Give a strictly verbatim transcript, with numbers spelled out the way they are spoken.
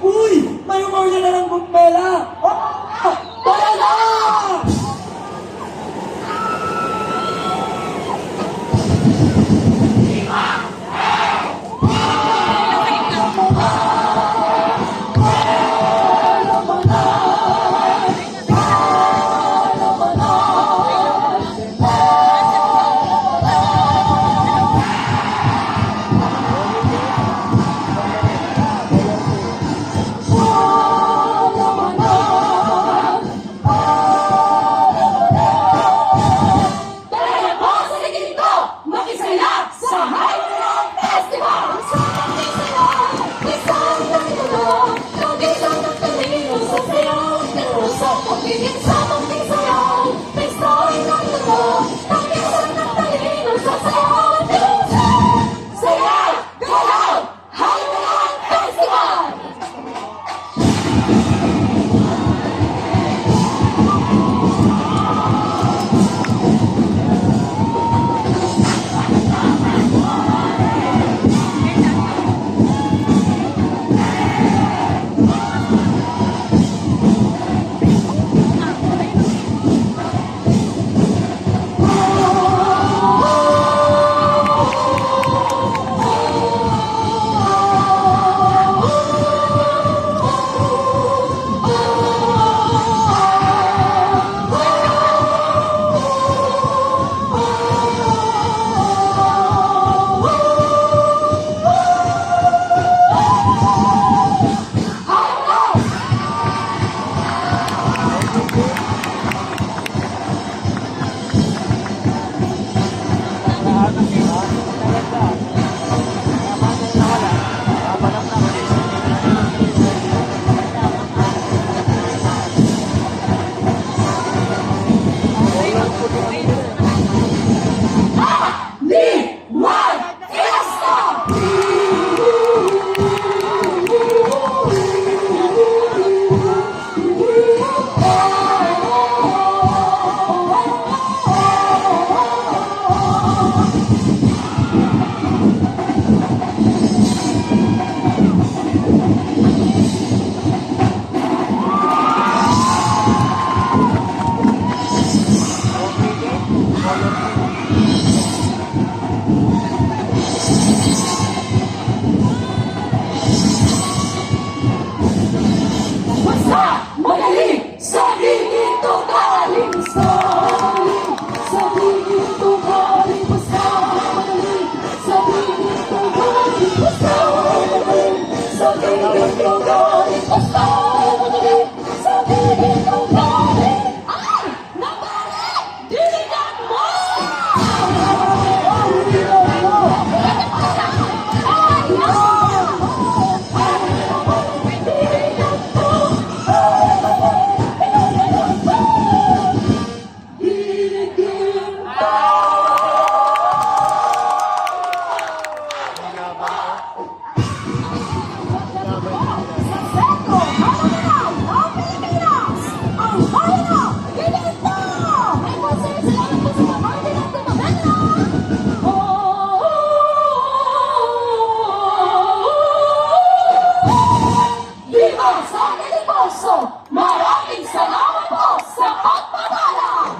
Uy! May umorder na ng bumbela! Oh! Tara na! Tara na po sa rekinto, makisaya sa High Rock Festival! Sayaw, galaw, High Rock Festival! Basta magaling! Sabihin to galing sa, sabihin to galing, basta magaling. Sabihin to galing, basta magaling. Sabihin to galing, basta magaling. Sabihin to galing.